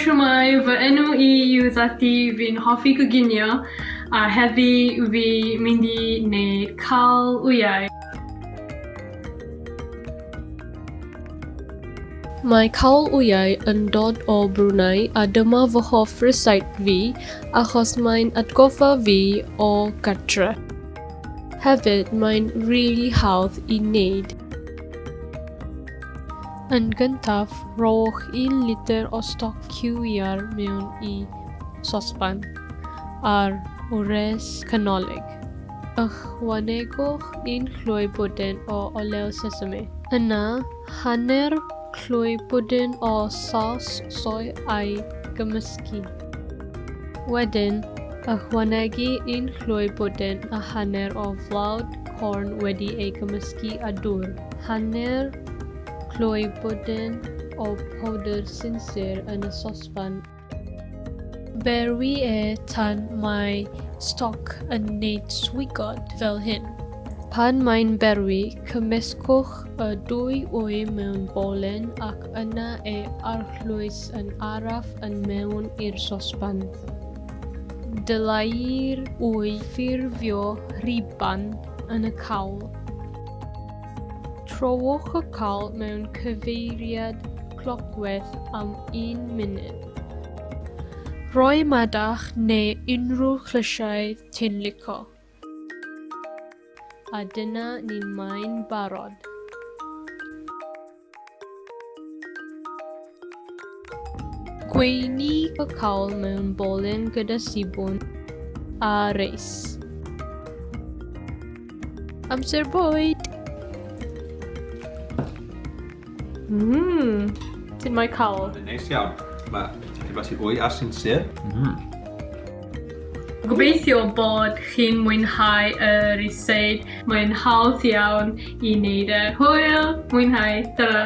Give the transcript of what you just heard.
shwmae, fy enw i yw Zati, fi'n hoffi coginio a heddi fi mynd i wneud cawl wyau. Mae cawl wyau yn dod o Brunei a dyma fy hoff rysáit fi achos mae'n atgoffa fi o gartre. Hefyd mae'n rili hawdd i wneud. Yn gyntaf, rhowch un litr o stoc cyw iâr mewn i sosban ar wres canolig. Ychwanegwch un llwy bwdin o olew sesame. Yna, hanner llwy bwdin o saws soi a'i gymysgu. Wedyn, ychwanegu un llwy bwdin a hanner o flawd corn wedi ei gymysgu â dŵr. Hanner llwy bwdin o powdr sinsir yn y sosban. Berwi e tan mae stoc yn neud swigod fel hyn. Pan mae'n berwi, cymysgwch y dwy wy mewn bowlen ac yna ei arllwys yn araf yn mewn i'r sosban. Dylai'r wy ffurfio rhuban yn y cawl. Trowch y cawl mewn cyfeiriad clocwedd am un munud. Rhoi madarch neu unrhyw llysiau ti'n lico. A dyna ni mae'n barod. Gweini y cawl mewn bowlen gyda sibwn a reis. Amser bwyd! Mmm, sut mae cawl? Mae'n neis iawn. Mae tipyn bach o wy a sinsir. Mm. Gobeithio bod chi'n mwynhau y ryseit. Mae'n hawdd iawn i wneud e. Hwyl! Mwynhau! Tara!